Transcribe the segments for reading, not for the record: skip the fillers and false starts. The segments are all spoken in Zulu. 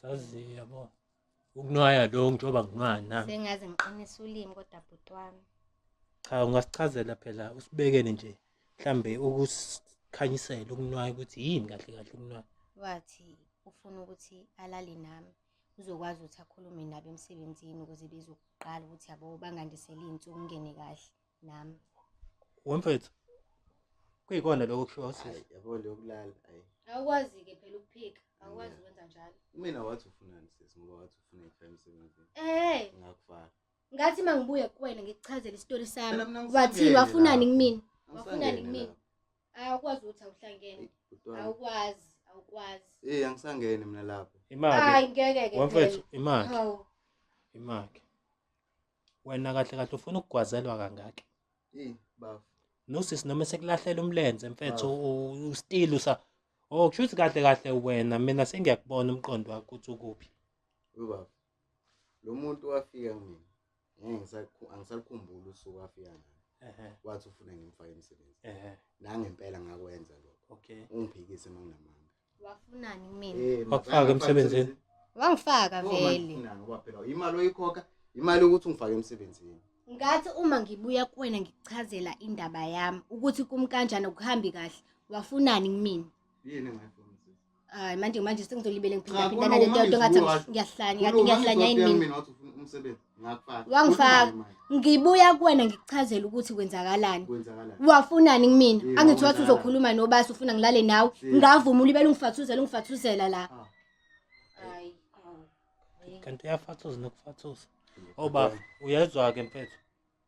Yazi yabo. Ukunwaya lo njengoba nginwaya nami. Sengaze ngiqinise ulimi kodwa bhuti wami. Cha ungasichazela phela usibekele nje mhlambe ukusikhanyisela ukunwaya ukuthi yini kahle kahle ukunwaya. Wathi ufuna ukuthi alale nami uzokwazi ukuthi akhulume nabo emsebenzini ukuze bezokuqala ukuthi yabo bangandisele iy'nsuku ngingene kahle nami. Wemfethu. Kuyikona lokho kushiwo usisi. Hayi, yabo le yokulala ayi. Awukwazi-ke phela ukuphika, awukwazi ukwenza njalo. Mina wathi ufunani sisi ngoba wathi ufuna ngikufake emsebenzini. Eh, Ngakufaka. ngathi uma ngibuya kuwena ngikuchazele isitori sami. Phela mina Wathini ngisangene wafunani lapho. kumina? Wafunani Angisangene kumina? lapho. Awukwazi ukuthi awuhlangene. Eyi, bhuti wami. Awukwazi, awukwazi. Eh angisangene mina lapho. Imake. Hayi ngeke ke Wemfethu phela. imake. Hawu. Imake. Wena kahle kahle ufuna ukugwazelwa kangaka. Eh bafu. Nosisi noma sekulahlela umlenze mfethu Wow. ustill usa. Oh kusho ukuthi kahle kahle wena mina sengiyakubona umqondo wakho ukuthi ukuphi. Ubaba. Lo muntu wafika kumina. Ngeke ngisakhu angisakhumbuli usuku afika ngalo. Ehhe. Wathi ufuna ngimfake emsebenzini. Ehhe. Nangempela ngakwenza lokho. Okay. Ungiphikise manginamanga. Wafunani kumina? Eh Wakufaka emsebenzini? Wangifaka vele. Ufuna ngoba phela imali oyikhokha imali yokuthi ungifake emsebenzini. Ngathi uma ngibuya kuwena ngikuchazela indaba yami ukuthi kum kanjani akuhambi kahle. Wafunani kumina? Yini engayifuni sisi? Hayi manje manje sengizolibele Cha, ngiphinda phindana khuluma, lento ngathi ngizwe ngiyahlanya ngathi Khuluma, ngiyahlanya ngithi yini wafika mina. kumina wathi ufuna umsebenzi ngakufaka. Wangifaka. Khuluma imali. Ngibuya kuwena ngikuchazela ukuthi kwenzakalani. Kwenzakalani? Wafunani kumina? Eh, Angithi wathi wakwenzakalani? uzokhuluma nobasi ufuna ngilale nawe. Si. Ngavuma ulibele ungifathuzela ungifathuzela la. Ah. Hayi. Kanti uyafathuza nokufathuza. Oh baba uyezwa ke mfethu.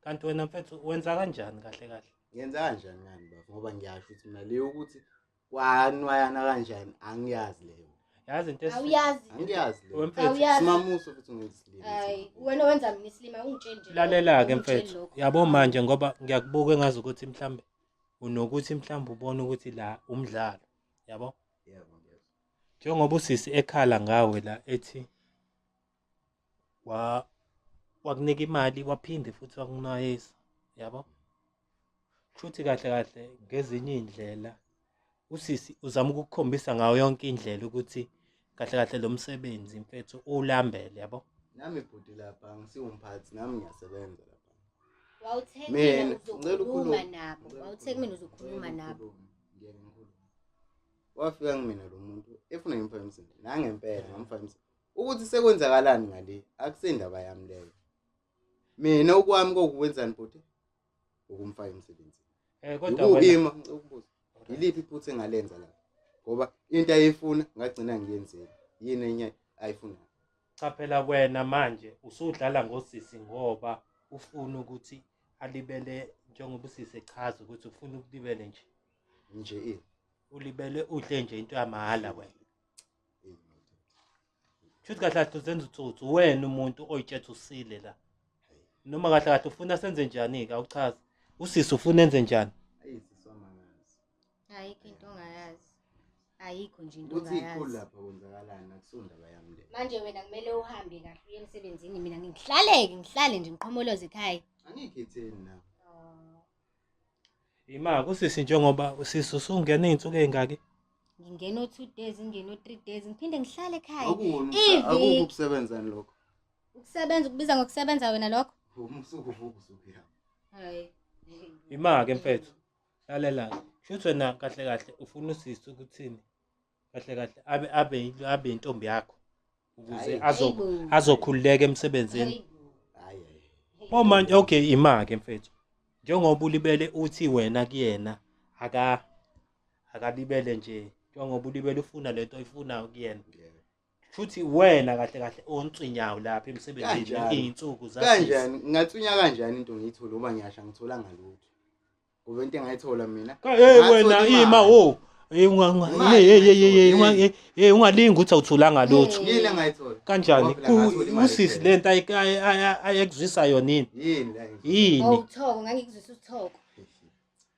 Kanti wena mfethu wenza kanjani kahle kahle? Ngenza kanjani ngani bafo ngoba ngiyasho ukuthi mina leyo ukuthi kwanwayana kanjani angiyazi leyo. Yazi into esi Awuyazi. Angiyazi leyo. Wemfethu Awuyazi. Simamuso futhi ungenza isilima. Hayi, wena wenza mina isilima ungitsheli nje. lalela ke lokho, ungitsheli mfethu. lokho. Yabo manje ngoba ngiyakubuka engazi ukuthi mhlambe unokuthi mhlambe ubone ukuthi la umdlalo. Yabo? Yebo ngiyezwa. Njengoba usisi ekhala ngawe la ethi wa wakunika imali waphinde futhi wakunwayisa. Yabo? Kushuthi kahle kahle ngezinye iy'ndlela usisi uzama ukukukhombisa ngayo yonke indlela ukuthi kahle kahle lo msebenzi mfethu ulambele yabo. Nami bhuti lapha angisiwumphathi nami ngiyasebenza lapha. Wawuthe Mina, kumina ngicela uzokhuluma ukhulume. nabo. Ngicela Wawuthe kumina ukhulume. uzokhuluma Ngicela nabo. ukhulume. Ngiyeke ngikhulume. Wafika kumina lo muntu efuna ngimfake emsebenzini. Nangempela ngamfaka emsebenzini. Ukuthi sekwenzakalani ngale akusendaba yami leyo. Mina okwami kokuwenzani bhuti? Ukumfaka emsebenzini. Eh kodwa wena Yikuma ngicela ukubuza. Yiliphi iphutha engalenza lapha? Ngoba into ayifuna ngagcina ngiyenzile. Yini enye ayifunayo? cha phela wena manje usudlala ngosisi ngoba ufuna ukuthi alibele njengoba usisi echaza ukuthi ufuna ukulibele nje. Nje ini? Ulibele udle nje into yamahhala wena. Eh, Shuthi kahle kahle uzenza utsotsi wena umuntu oyitshethe usile la. Noma kahle kahle ufuna senze njani ke awuchazi. Usisi ufuna enze njani? Ayi siswamangazi. Ayikho into ongayazi. Ayikho nje into Ukuthi ikhulu ongayazi. lapha kwenzakalani akusondaba yami leyo. Manje wena kumele uhambe kahle uye emsebenzini mina ngihlaleke ngihlale nje ngiqhomoloze ekhaya. Angikhetheni na. Ima usisi njengoba usisi usungena izinsuku ezingaki? Ngingena o-2 days, ngingena o-3 days, ngiphinde ngihlale ekhaya. Akukho Iviki. akukho ukusebenzani lokho. Ukusebenza ukubiza ngokusebenza wena lokho? Usuku uvuka usuku ya. Hayi. Ima ke mfethu. Lalela. Shuthi wena kahle kahle ufuna usisi ukuthini? Kahle kahle abe abe abe intombi yakho ukuze Hhayi. azo Hayibo. azokhululeka emsebenzini. Hayibo. Hayi hayi. Oh manje okay ima ke mfethu. Njengoba ulibele uthi wena kuyena aka akalibele nje njengoba ulibele ufuna lento oyifunayo kuyena. Yebo. Futhi wena kahle kahle oncinyawo lapha emsebenzini Kanjani? izinsuku zasisi. Kanjani ngingathunya kanjani into ngiyithole uma ngiyasha ngitholanga lutho. Ngoba into engayithola mina. Hey ngathola wena imali. ima wo. Hey unga Imali hey hey hey hey engayithola, hey ungalingi ukuthi awutholanga lutho. Yini engayithola? Kanjani? Ngoba phela ngathola imali Usisi kuphela. lento ayekuzwisa yona yini? Yini la engizwa? Yini? Wawuthoko ngangikuzwisa uthoko.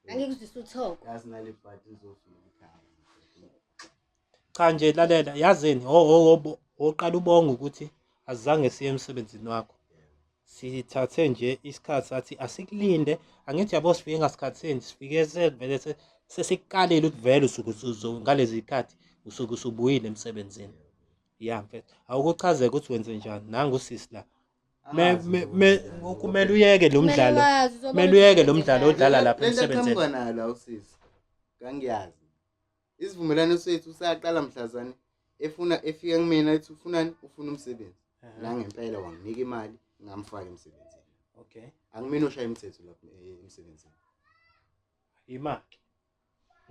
Angikuzwisa uthoko. Yazi nale bhadi izofika ekhaya. Cha nje lalela yazini ho oqala ubonga ukuthi azange siye emsebenzini wakho. Sithathe nje isikhathi sathi asikulinde angithi yabo sifike ngasikhathini sifike sevele sesikukalile ukuthi vele usuke ngalezi zikhathi usuke usubuyile emsebenzini. Ya mfethu, awukuchazeke ukuthi wenze njani. Nangu usisi la. Me Angazi me nje me ukuthi kumele uyeke lo Kumele mdlalo. wazi, uzobona Kumele ukuthi uyeke lo mdlalo kwenzekani. odlala lapha Lento emsebenzini. aqhamuka nayo la usisi kangiyazi. Isivumelwano sethu saqala mhlazane efuna efika kumina ethi ufunani ufuna umsebenzi. Nangempela wanginika imali ngamfaka emsebenzini. Okay. Angimina oshaya imithetho lapha emsebenzini. Ima-ke.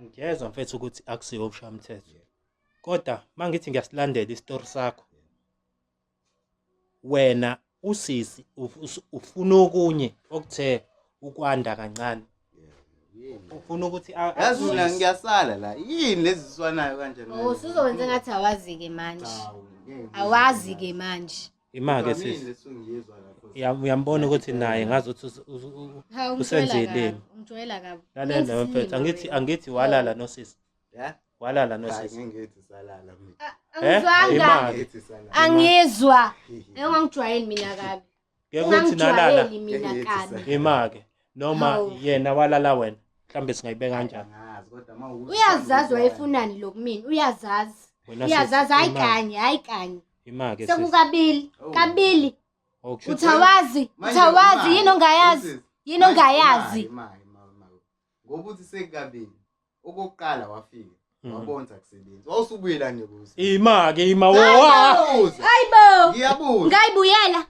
Ngiyezwa mfethu ukuthi akusiwo ubushaya umthetho. Kodwa mangithi ngiyasilandela isitori sakho. Wena usisi ufuna okunye okuthe ukwanda kancane. Yini? Ufuna ukuthi Yazi mina akuzwise. ngiyasala la. Yini lezi ziswanayo kanjani? Oh, usuzowenza ngathi awazi-ke manje. Cha, ngeke. Awazi-ke manje. Ima-ke Kodwa yini sisi. leso ngiyezwa lapho? Uyambona ukuthi naye ngazi ukuthi Hawu, ungijwayela usenzile. kabi, ungijwayela kabi. Lalela Wenza mfethu, isilima angithi wena. angithi walala nosisi. Ya? Walala Hayi nosisi. ngeke ngithi salala mina. Eh? Angizwanga. Ima-ke. Ngithi salala. Angizwa. Ungangijwayeli mina kabi. Ngeke uthi nalala. Ungangijwayeli mina Ngeke kabi. ngithi Ima-ke. Noma Hawu. yena walala wena. Mhlawumbe singayibeka kanjani. Angazi kodwa mawukuthi Uyazazi wayefunani lo kumina, uyazazi. Wena sisi, Uyazazi hayi ima-ke. kanye, hayi kanye. Ima-ke sisi. Sekukabili, Oh. kabili. Oh, kusho Uthi ukuthi- awazi, Manje uthi awazi imali, yini ongayazi? usisi, Yini manje ongayazi? imali, imali, imali. Ngoba uthi sekukabili. Okokuqala wafika, wabona ukuthi akusebenzi. Wawusubuyela nje kuze. Ima-ke ima wo. Ngiyabuza. Hayibo! Ngiyabuza. Ngayibuyela.